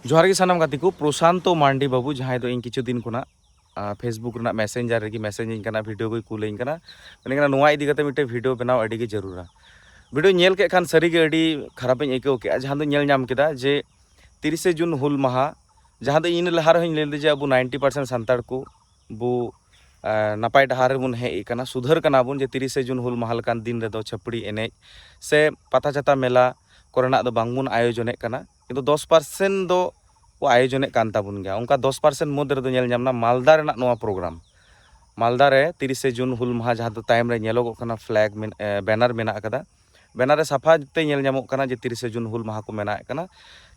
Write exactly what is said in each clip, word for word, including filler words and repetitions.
ᱡᱚᱦᱟᱨ ᱜᱮ ᱥᱟᱱᱟᱢ ᱜᱟᱛᱮ ᱠᱚ᱾ ᱯᱨᱚᱥᱟᱱᱛᱚ ᱢᱟᱱᱰᱤ ᱵᱟᱹᱵᱩ, ᱡᱟᱦᱟᱸᱭ ᱫᱚ ᱤᱧ ᱠᱤᱪᱷᱩ ᱫᱤᱱ ᱠᱷᱚᱱᱟᱜ ᱟᱨ Facebook ᱨᱮᱱᱟᱜ Messenger ᱨᱮᱜᱮ ᱢᱮᱥᱮᱡᱽ ᱤᱧ ᱠᱟᱱᱟ, ᱵᱷᱤᱰᱤᱭᱳ ᱠᱚᱭ ᱠᱩᱞᱟᱹᱧ ᱠᱟᱱᱟ᱾ ᱢᱮᱱᱮᱫ ᱠᱟᱱᱟ ᱱᱚᱣᱟ ᱤᱫᱤ ᱠᱟᱛᱮ ᱢᱤᱫᱴᱮᱱ ᱵᱷᱤᱰᱤᱭᱳ ᱵᱮᱱᱟᱣ ᱟᱹᱰᱤ ᱜᱮ ᱡᱟᱹᱨᱩᱲᱟ᱾ ᱵᱷᱤᱰᱤᱭᱳ ᱧᱮᱞ ᱠᱮᱫ ᱠᱷᱟᱱ ᱥᱟᱹᱨᱤᱜᱮ ᱟᱹᱰᱤ ᱠᱷᱟᱨᱟᱯᱤᱧ ᱟᱹᱭᱠᱟᱹᱣ ᱠᱮᱫᱼᱟ, ᱡᱟᱦᱟᱸ ᱫᱚ ᱧᱮᱞ ᱧᱟᱢ ᱠᱮᱫᱟ ᱡᱮ ᱛᱤᱨᱤᱥᱮ ᱡᱩᱱ ᱦᱩᱞ ᱢᱟᱦᱟ, ᱡᱟᱦᱟᱸ ᱫᱚ ᱤᱧ ᱞᱟᱦᱟ ᱨᱮᱦᱚᱸᱧ ᱞᱟᱹᱭ ᱞᱮᱫᱟ ᱡᱮ ᱟᱵᱚ ᱱᱟᱭᱤᱱᱴᱤ ᱯᱟᱨᱥᱮᱱᱴ ᱥᱟᱱᱛᱟᱲ ᱠᱚ ᱵᱚ ᱱᱟᱯᱟᱭ ᱰᱟᱦᱟᱨ ᱨᱮᱵᱚᱱ ᱦᱮᱡ ᱟᱠᱟᱱᱟ, ᱥᱩᱫᱷᱟᱹᱨ ᱠᱟᱱᱟ ᱵᱚᱱ, ᱡᱮ ᱛᱤᱨᱤᱥᱮ ᱡᱩᱱ ᱦᱩᱞ ᱢᱟᱦᱟ ᱞᱮᱠᱟᱱ ᱫᱤᱱ ᱨᱮᱫᱚ ᱪᱷᱟᱹᱯᱲᱤ ᱮᱱᱮᱡ ᱥᱮ ᱯᱟᱛᱟ ᱪᱷᱟᱛᱟ ᱢᱮᱞᱟ ᱠᱚᱨᱮᱱᱟᱜ ᱫᱚ ᱵᱟᱝᱵᱚᱱ ᱟᱭᱳᱡᱚᱱᱮᱫ ᱠᱟᱱᱟ᱾ ᱠᱤᱱᱛᱩ ᱫᱚᱥ ᱯᱟᱨᱥᱮᱱᱴ ᱫᱚ ᱠᱚ ᱟᱭᱳᱡᱚᱱᱮᱫ ᱠᱟᱱ ᱛᱟᱵᱚᱱ ᱜᱮᱭᱟ᱾ ᱚᱱᱠᱟ ᱫᱚᱥ ᱯᱟᱨᱥᱮᱱᱴ ᱢᱚᱫᱽᱫᱷᱮ ᱨᱮᱫᱚ ᱧᱮᱞ ᱧᱟᱢ ᱮᱱᱟ ᱢᱟᱞᱫᱟ ᱨᱮᱱᱟᱜ ᱱᱚᱣᱟ ᱯᱨᱳᱜᱨᱟᱢ᱾ ᱢᱟᱞᱫᱟ ᱨᱮ ᱛᱤᱨᱤᱥᱮ ᱡᱩᱱ ᱦᱩᱞ ᱢᱟᱦᱟ, ᱡᱟᱦᱟᱸ ᱫᱚ ᱛᱟᱭᱚᱢ ᱨᱮ ᱧᱮᱞᱚᱜᱚᱜ ᱠᱟᱱᱟ, ᱯᱷᱞᱮᱜ ᱢᱮᱱ-, ᱮ, ᱵᱮᱱᱟᱨ ᱢᱮᱱᱟᱜ ᱟᱠᱟᱫᱟ᱾ ᱵᱮᱱᱟᱨ ᱨᱮ ᱥᱟᱯᱷᱟ ᱛᱮ ᱧᱮᱞ ᱧᱟᱢᱚᱜ ᱠᱟᱱᱟ ᱡᱮ ᱛᱤᱨᱤᱥᱮ ᱡᱩᱱ ᱦᱩᱞ ᱢᱟᱦᱟ ᱠᱚ ᱢᱮᱱᱟᱜ ᱠᱟᱱᱟ᱾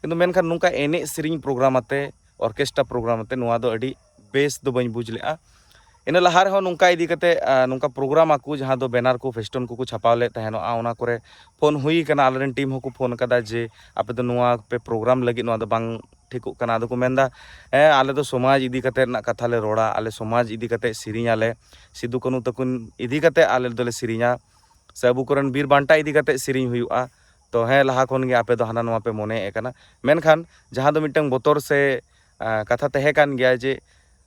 ᱠᱤᱱᱛᱩ ᱢᱮᱱᱠᱷᱟᱱ ᱱᱚᱝᱠᱟ ᱮᱱᱮᱡ ᱥᱮᱨᱮᱧ ᱯᱨᱳᱜᱨᱟᱢ ᱟᱛᱮ, ᱚᱨᱠᱮᱥᱴᱨᱟ ᱯᱨᱳᱜᱨᱟᱢ ᱟᱛᱮ, ᱱᱚᱣᱟ ᱫᱚ ᱟᱹᱰᱤ ᱵᱮᱥ ᱫᱚ ᱵᱟᱹᱧ ᱵᱩᱡᱽ ᱞᱮᱫᱼᱟ᱾ ᱤᱱᱟᱹ ᱞᱟᱦᱟ ᱨᱮᱦᱚᱸ ᱱᱚᱝᱠᱟ ᱤᱫᱤ ᱠᱟᱛᱮ, ᱟ, ᱱᱚᱝᱠᱟ ᱯᱨᱳᱜᱨᱟᱢ ᱟᱠᱚ, ᱡᱟᱦᱟᱸ ᱫᱚ ᱵᱮᱱᱟᱨ ᱠᱚ, ᱯᱷᱮᱥᱴᱚᱱ ᱠᱚᱠᱚ ᱪᱷᱟᱯᱟᱣ ᱞᱮᱫ ᱛᱟᱦᱮᱱᱚᱜᱼᱟ, ᱚᱱᱟ ᱠᱚᱨᱮ ᱯᱷᱳᱱ ᱦᱩᱭ ᱠᱟᱱᱟ, ᱟᱞᱮᱨᱮᱱ ᱴᱤᱢ ᱦᱚᱸᱠᱚ ᱯᱷᱳᱱ ᱠᱟᱫᱟ ᱡᱮ ᱟᱯᱮ ᱫᱚ ᱱᱚᱣᱟ ᱯᱮ ᱯᱨᱳᱜᱨᱟᱢ ᱞᱟᱹᱜᱤᱫ, ᱱᱚᱣᱟ ᱫᱚ ᱵᱟᱝ ᱴᱷᱤᱠᱚᱜ ᱠᱟᱱᱟ᱾ ᱟᱫᱚ ᱠᱚ ᱢᱮᱱᱫᱟ, ᱦᱮᱸ, ᱟᱞᱮ ᱫᱚ ᱥᱚᱢᱟᱡᱽ ᱤᱫᱤ ᱠᱟᱛᱮ ᱨᱮᱱᱟᱜ ᱠᱟᱛᱷᱟ ᱞᱮ ᱨᱚᱲᱟ, ᱟᱞᱮ ᱥᱚᱢᱟᱡᱽ ᱤᱫᱤ ᱠᱟᱛᱮ ᱥᱮᱨᱮᱧ ᱟᱞᱮ, ᱥᱤᱫᱩ ᱠᱟᱹᱱᱩ ᱛᱟᱹᱠᱤᱱ ᱤᱫᱤ ᱠᱟᱛᱮ ᱟᱞᱮ ᱫᱚᱞᱮ ᱥᱮᱨᱮᱧᱟ, ᱥᱮ ᱟᱵᱚ ᱠᱚᱨᱮᱱ ᱵᱤᱨ ᱵᱟᱱᱴᱟ ᱤᱫᱤ ᱠᱟᱛᱮ ᱥᱮᱨᱮᱧ ᱦᱩᱭᱩᱜᱼᱟ᱾ ᱛᱚ ᱦᱮᱸ, ᱞᱟᱦᱟ ᱠᱷᱚᱱ ᱜᱮ ᱟᱯᱮ ᱫᱚ ᱦᱟᱱᱟ ᱱᱚᱣᱟ ᱯᱮ ᱢᱚᱱᱮᱭᱮᱫ ᱠᱟᱱᱟ, ᱢᱮᱱᱠᱷᱟᱱ ᱡᱟᱦᱟᱸ ᱫᱚ ᱢᱤᱫᱴᱟᱝ ᱵᱚᱛᱚᱨ ᱥᱮ, ᱟ, ᱠᱟᱛᱷᱟ ᱛᱟᱦᱮᱸ ᱠᱟᱱ ᱜᱮᱭᱟ ᱡᱮ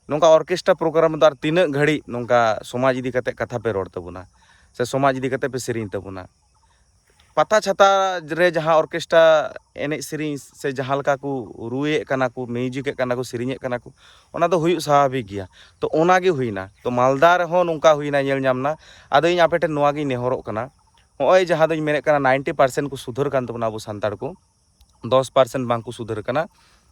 ᱱᱚᱝᱠᱟ ᱚᱨᱠᱮᱥᱴᱨᱟ ᱯᱨᱳᱜᱨᱟᱢ ᱨᱮᱫᱚ ᱟᱨ ᱛᱤᱱᱟᱹᱜ ᱜᱷᱟᱹᱲᱤᱡ ᱱᱚᱝᱠᱟ ᱥᱚᱢᱟᱡᱽ ᱤᱫᱤ ᱠᱟᱛᱮ ᱠᱟᱛᱷᱟ ᱯᱮ ᱨᱚᱲ ᱛᱟᱵᱚᱱᱟ ᱥᱮ ᱥᱚᱢᱟᱡᱽ ᱤᱫᱤ ᱠᱟᱛᱮ ᱯᱮ ᱥᱮᱨᱮᱧ ᱛᱟᱵᱚᱱᱟ? ᱯᱟᱛᱟ ᱪᱷᱟᱛᱟ ᱨᱮ ᱡᱟᱦᱟᱸ ᱚᱨᱠᱮᱥᱴᱨᱟ ᱮᱱᱮᱡ ᱥᱮᱨᱮᱧ ᱥᱮ ᱡᱟᱦᱟᱸ ᱞᱮᱠᱟ ᱠᱚ ᱨᱩᱭᱮᱫ ᱠᱟᱱᱟ ᱠᱚ, ᱢᱤᱭᱩᱡᱤᱠᱮᱫ ᱠᱟᱱᱟ ᱠᱚ, ᱥᱮᱨᱮᱧᱮᱫ ᱠᱟᱱᱟ ᱠᱚ, ᱚᱱᱟ ᱫᱚ ᱦᱩᱭᱩᱜ ᱥᱟᱵᱷᱟᱵᱤᱠ ᱜᱮᱭᱟ᱾ ᱛᱚ ᱚᱱᱟ ᱜᱮ ᱦᱩᱭᱱᱟ, ᱛᱚ ᱢᱟᱞᱫᱟ ᱨᱮᱦᱚᱸ ᱱᱚᱝᱠᱟ ᱦᱩᱭᱱᱟ, ᱧᱮᱞ ᱧᱟᱢ ᱱᱟ᱾ ᱟᱫᱚ ᱤᱧ ᱟᱯᱮ ᱴᱷᱮᱱ ᱱᱚᱣᱟ ᱜᱤᱧ ᱱᱮᱦᱚᱨᱚᱜ ᱠᱟᱱᱟ, ᱱᱚᱜᱼᱚᱭ ᱡᱟᱦᱟᱸ ᱫᱚᱧ ᱢᱮᱱᱮᱫ ᱠᱟᱱᱟ ᱱᱟᱭᱤᱱᱴᱤ ᱯᱟᱨᱥᱮᱱᱴ ᱠᱚ ᱥᱩᱫᱷᱟᱹᱨ ᱠᱟᱱ ᱛᱟᱵᱚᱱᱟ ᱟᱵᱚ ᱥᱟᱱᱛᱟᱲ ᱠᱚ, ᱫᱚᱥ ᱯᱟᱨᱥᱮᱱᱴ ᱵᱟᱝ ᱠᱚ ᱥᱩᱫᱷᱟᱹᱨ ᱠᱟᱱᱟ,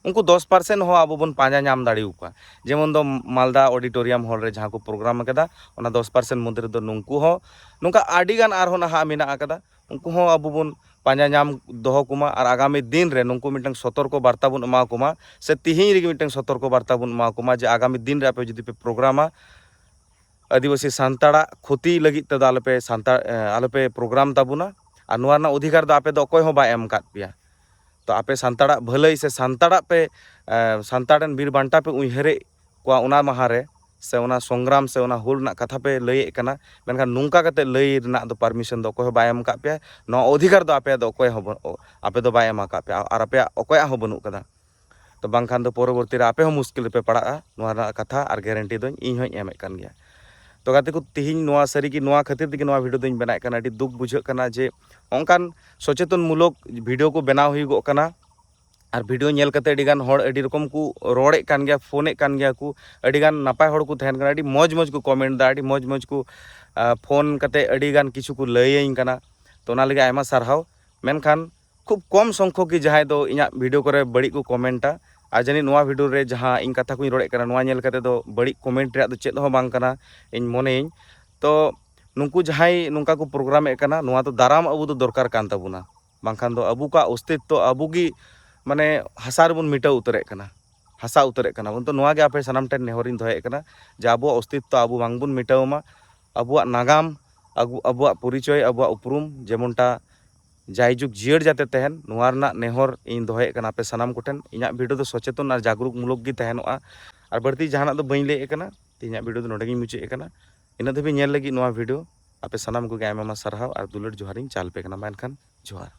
ᱩᱱᱠᱩ ᱫᱚᱥ ᱯᱟᱨᱥᱮᱱᱴ ᱦᱚᱸ ᱟᱵᱚ ᱵᱚᱱ ᱯᱟᱸᱡᱟ ᱧᱟᱢ ᱫᱟᱲᱮᱭᱟᱠᱚᱣᱟ᱾ ᱡᱮᱢᱚᱱ ᱫᱚ ᱢᱟᱞᱫᱟ ᱚᱰᱤᱴᱳᱨᱤᱭᱟᱢ ᱦᱚᱞ ᱨᱮ ᱡᱟᱦᱟᱸ ᱠᱚ ᱯᱨᱳᱜᱨᱟᱢ ᱟᱠᱟᱫᱟ, ᱚᱱᱟ ᱫᱚᱥ ᱯᱟᱨᱥᱮᱱᱴ ᱢᱚᱫᱽᱫᱷᱮ ᱨᱮᱫᱚ ᱱᱩᱠᱩ ᱦᱚᱸ, ᱱᱚᱝᱠᱟ ᱟᱹᱰᱤ ᱜᱟᱱ ᱟᱨᱦᱚᱸ ᱱᱟᱦᱟᱜ ᱢᱮᱱᱟᱜ ᱟᱠᱟᱫᱟ, ᱩᱱᱠᱩ ᱦᱚᱸ ᱟᱵᱚ ᱵᱚᱱ ᱯᱟᱸᱡᱟ ᱧᱟᱢ ᱫᱚᱦᱚ ᱠᱚᱢᱟ ᱟᱨ ᱟᱜᱟᱢᱤ ᱫᱤᱱ ᱨᱮ ᱱᱩᱠᱩ ᱢᱤᱫᱴᱟᱝ ᱥᱚᱛᱚᱨᱠᱚ ᱵᱟᱨᱛᱟ ᱵᱚᱱ ᱮᱢᱟ ᱠᱚᱢᱟ, ᱥᱮ ᱛᱤᱦᱤᱧ ᱨᱮᱜᱮ ᱢᱤᱫᱴᱟᱝ ᱥᱚᱛᱚᱨᱠᱚ ᱵᱟᱨᱛᱟ ᱵᱚᱱ ᱮᱢᱟ ᱠᱚᱢᱟ ᱡᱮ ᱟᱜᱟᱢᱤ ᱫᱤᱱ ᱨᱮ ᱟᱯᱮ ᱡᱩᱫᱤ ᱯᱮ ᱯᱨᱳᱜᱨᱟᱢᱟ, ᱟᱹᱫᱤᱵᱟᱹᱥᱤ ᱥᱟᱱᱛᱟᱲᱟᱜ ᱠᱷᱚᱛᱤ ᱞᱟᱹᱜᱤᱫ ᱛᱮᱫᱚ ᱟᱞᱚᱯᱮ ᱥᱟᱱᱛᱟᱲ, ᱮ, ᱟᱞᱚᱯᱮ ᱯᱨᱳᱜᱨᱟᱢ ᱛᱟᱵᱚᱱᱟ᱾ ᱟᱨ ᱱᱚᱣᱟ ᱨᱮᱱᱟᱜ ᱚᱫᱷᱤᱠᱟᱨ ᱫᱚ ᱟᱯᱮ ᱫᱚ ᱚᱠᱚᱭ ᱦᱚᱸ ᱵᱟᱭ ᱮᱢ ᱟᱠᱟᱫ ᱯᱮᱭᱟ᱾ ᱛᱚ ᱟᱯᱮ ᱥᱟᱱᱛᱟᱲᱟᱜ ᱵᱷᱟᱹᱞᱟᱹᱭ ᱥᱮ ᱥᱟᱱᱛᱟᱲᱟᱜ ᱯᱮ, ᱮ, ᱥᱟᱱᱛᱟᱲ ᱨᱮᱱ ᱵᱤᱨ ᱵᱟᱱᱴᱟ ᱯᱮ ᱩᱭᱦᱟᱹᱨᱮᱫ ᱠᱚᱣᱟ ᱚᱱᱟ ᱢᱟᱦᱟ ᱨᱮ, ᱥᱮ ᱚᱱᱟ ᱥᱚᱝᱜᱨᱟᱢ ᱥᱮ ᱚᱱᱟ ᱦᱩᱞ ᱨᱮᱱᱟᱜ ᱠᱟᱛᱷᱟ ᱯᱮ ᱞᱟᱹᱭᱮᱫ ᱠᱟᱱᱟ, ᱢᱮᱱᱠᱷᱟᱱ ᱱᱚᱝᱠᱟ ᱠᱟᱛᱮ ᱞᱟᱹᱭ ᱨᱮᱱᱟᱜ ᱫᱚ ᱯᱟᱨᱢᱤᱥᱚᱱ ᱫᱚ ᱚᱠᱚᱭ ᱦᱚᱸ ᱵᱟᱭ ᱮᱢ ᱟᱠᱟᱫ ᱯᱮᱭᱟ᱾ ᱱᱚᱣᱟ ᱚᱫᱷᱤᱠᱟᱨ ᱫᱚ ᱟᱯᱮᱭᱟᱜ ᱫᱚ ᱚᱠᱚᱭ ᱦᱚᱸ ᱵᱟᱹᱱᱩᱜ, ᱟᱯᱮ ᱫᱚ ᱵᱟᱭ ᱮᱢ ᱟᱠᱟᱫ ᱯᱮᱭᱟ ᱟᱨ ᱟᱯᱮᱭᱟᱜ ᱚᱠᱚᱭᱟᱜ ᱦᱚᱸ ᱵᱟᱹᱱᱩᱜ ᱟᱠᱟᱫᱟ᱾ ᱵᱟᱝᱠᱷᱟᱱ ᱫᱚ ᱯᱚᱨᱚᱵᱚᱨᱛᱤ ᱨᱮ ᱟᱯᱮ ᱦᱚᱸ ᱢᱩᱥᱠᱤᱞ ᱨᱮᱯᱮ ᱯᱟᱲᱟᱜᱼᱟ᱾ ᱱᱚᱣᱟ ᱨᱮᱱᱟᱜ ᱠᱟᱛᱷᱟ ᱟᱨ ᱜᱮᱨᱮᱱᱴᱤ ᱫᱚᱧ ᱤᱧ ᱦᱚᱸᱧ ᱮᱢᱮᱫ ᱠᱟᱱ ᱜᱮᱭᱟ᱾ ᱛᱚ ᱜᱟᱛᱮ ᱠᱚ, ᱛᱤᱦᱤᱧ ᱱᱚᱣᱟ ᱥᱟᱹᱨᱤ ᱜᱮ ᱱᱚᱣᱟ ᱠᱷᱟᱹᱛᱤᱨ ᱛᱮᱜᱮ ᱱᱚᱣᱟ ᱵᱷᱤᱰᱤᱭᱳ ᱫᱚᱧ ᱵᱮᱱᱟᱣᱮᱫ ᱠᱟᱱᱟ, ᱟᱹᱰᱤ ᱫᱩᱠ ᱵᱩᱡᱷᱟᱹᱜ ᱠᱟᱱᱟ ᱡᱮ ᱚᱱᱠᱟᱱ ᱥᱚᱪᱮᱛᱚᱱ ᱢᱩᱞᱚᱠ ᱵᱷᱤᱰᱤᱭᱳ ᱠᱚ ᱵᱮᱱᱟᱣ ᱦᱩᱭᱩᱜᱚᱜ ᱠᱟᱱᱟ᱾ ᱟᱨ ᱵᱷᱤᱰᱤᱭᱳ ᱧᱮᱞ ᱠᱟᱛᱮ ᱟᱹᱰᱤ ᱜᱟᱱ ᱦᱚᱲ ᱟᱹᱰᱤ ᱨᱚᱠᱚᱢ ᱠᱚ ᱨᱚᱲᱮᱫ ᱠᱟᱱ ᱜᱮᱭᱟ, ᱯᱷᱳᱱᱮᱫ ᱠᱟᱱ ᱜᱮᱭᱟ ᱠᱚ, ᱟᱹᱰᱤ ᱜᱟᱱ ᱱᱟᱯᱟᱭ ᱦᱚᱲ ᱠᱚ ᱛᱟᱦᱮᱱ ᱠᱟᱱᱟ, ᱟᱹᱰᱤ ᱢᱚᱡᱽ ᱢᱚᱡᱽ ᱠᱚ ᱠᱚᱢᱮᱱᱴ ᱫᱟ, ᱟᱹᱰᱤ ᱢᱚᱡᱽ ᱢᱚᱡᱽ ᱠᱚ ᱯᱷᱳᱱ ᱠᱟᱛᱮ ᱟᱹᱰᱤ ᱜᱟᱱ ᱠᱤᱪᱷᱩ ᱠᱚ ᱞᱟᱹᱭᱟᱹᱧ ᱠᱟᱱᱟ᱾ ᱛᱚ ᱚᱱᱟ ᱞᱟᱹᱜᱤᱫ ᱟᱭᱢᱟ ᱥᱟᱨᱦᱟᱣ᱾ ᱢᱮᱱᱠᱷᱟᱱ ᱠᱷᱩᱵ ᱠᱚᱢ ᱥᱚᱝᱠᱷᱚᱠ ᱜᱮ ᱡᱟᱦᱟᱸᱭ ᱫᱚ ᱤᱧᱟᱹᱜ ᱵᱷᱤᱰᱤᱭᱳ ᱠᱚᱨᱮ ᱵᱟᱹᱲᱤᱡ ᱠᱚ ᱠᱚᱢᱮᱱᱴᱟ᱾ ᱟᱨ ᱡᱟᱹᱱᱤᱡ ᱱᱚᱣᱟ ᱵᱷᱤᱰᱤᱭᱳ ᱨᱮ ᱡᱟᱦᱟᱸ ᱤᱧ ᱠᱟᱛᱷᱟ ᱠᱚᱧ ᱨᱚᱲᱮᱫ ᱠᱟᱱᱟ, ᱱᱚᱣᱟ ᱧᱮᱞ ᱠᱟᱛᱮ ᱫᱚ ᱵᱟᱹᱲᱤᱡ ᱠᱚᱢᱮᱱᱴ ᱨᱮᱭᱟᱜ ᱫᱚ ᱪᱮᱫ ᱦᱚᱸ ᱵᱟᱝ ᱠᱟᱱᱟ ᱤᱧ ᱢᱚᱱᱮᱭᱟᱹᱧ᱾ ᱛᱚ ᱱᱩᱠᱩ ᱡᱟᱦᱟᱸᱭ ᱱᱚᱝᱠᱟ ᱠᱚ ᱯᱨᱳᱜᱨᱟᱢᱮᱫ ᱠᱟᱱᱟ, ᱱᱚᱣᱟ ᱫᱚ ᱫᱟᱨᱟᱢ ᱟᱵᱚ ᱫᱚ ᱫᱚᱨᱠᱟᱨ ᱠᱟᱱ ᱛᱟᱵᱚᱱᱟ, ᱵᱟᱝᱠᱷᱟᱱ ᱫᱚ ᱟᱵᱚ ᱠᱚᱣᱟᱜ ᱚᱥᱛᱤᱛᱛᱚ ᱟᱵᱚ ᱜᱮ ᱢᱟᱱᱮ ᱦᱟᱥᱟ ᱨᱮᱵᱚᱱ ᱢᱮᱴᱟᱣ ᱩᱛᱟᱹᱨᱮᱫ ᱠᱟᱱᱟ, ᱦᱟᱥᱟ ᱩᱛᱟᱹᱨᱮᱫ ᱠᱟᱱᱟ ᱵᱚᱱ᱾ ᱛᱚ ᱱᱚᱣᱟ ᱜᱮ ᱟᱯᱮ ᱥᱟᱱᱟᱢ ᱴᱷᱮᱱ ᱱᱮᱦᱚᱨᱤᱧ ᱫᱚᱦᱚᱭᱮᱫ ᱠᱟᱱᱟ ᱡᱮ ᱟᱵᱚᱣᱟᱜ ᱚᱥᱛᱤᱛᱛᱚ ᱟᱵᱚ ᱵᱟᱝᱵᱚᱱ ᱢᱮᱴᱟᱣ ᱢᱟ, ᱟᱵᱚᱣᱟᱜ ᱱᱟᱜᱟᱢ, ᱟᱵᱚ, ᱟᱵᱚᱣᱟᱜ ᱯᱚᱨᱤᱪᱚᱭ, ᱟᱵᱚᱣᱟᱜ ᱩᱯᱨᱩᱢ ᱡᱮᱢᱚᱱᱴᱟ ᱡᱟᱭᱡᱩᱜᱽ ᱡᱤᱭᱟᱹᱲ ᱡᱟᱛᱮ ᱛᱟᱦᱮᱱ, ᱱᱚᱣᱟ ᱨᱮᱱᱟᱜ ᱱᱮᱦᱚᱨ ᱤᱧ ᱫᱚᱦᱚᱭᱮᱫ ᱠᱟᱱᱟ ᱟᱯᱮ ᱥᱟᱱᱟᱢ ᱠᱚᱴᱷᱮᱱ᱾ ᱤᱧᱟᱹᱜ ᱵᱷᱤᱰᱤᱭᱳ ᱫᱚ ᱥᱚᱪᱮᱛᱚᱱ ᱟᱨ ᱡᱟᱜᱽᱨᱩᱠ ᱢᱩᱞᱚᱠ ᱜᱮ ᱛᱟᱦᱮᱱᱚᱜᱼᱟ᱾ ᱟᱨ ᱵᱟᱹᱲᱛᱤ ᱡᱟᱦᱟᱱᱟᱜ ᱫᱚ ᱵᱟᱹᱧ ᱞᱟᱹᱭᱮᱫ ᱠᱟᱱᱟ᱾ ᱛᱮᱦᱮᱧᱟᱜ ᱵᱷᱤᱰᱤᱭᱳ ᱫᱚ ᱱᱚᱰᱮ ᱜᱤᱧ ᱢᱩᱪᱟᱹᱫ ᱮᱫ ᱠᱟᱱᱟ᱾ ᱤᱱᱟᱹᱜ ᱫᱷᱟᱹᱵᱤᱡ ᱧᱮᱞ ᱞᱟᱹᱜᱤᱫ ᱱᱚᱣᱟ ᱵᱷᱤᱰᱤᱭᱳ ᱟᱯᱮ ᱥᱟᱱᱟᱢ ᱠᱚᱜᱮ ᱟᱭᱢᱟ ᱟᱭᱢᱟ ᱥᱟᱨᱦᱟᱣ ᱟᱨ ᱫᱩᱞᱟᱹᱲ ᱡᱚᱦᱟᱨᱤᱧ ᱪᱟᱞ ᱟᱯᱮ ᱠᱟᱱᱟ᱾ ᱢᱟ ᱮᱱᱠᱷᱟᱱ ᱡᱚᱦᱟᱨ᱾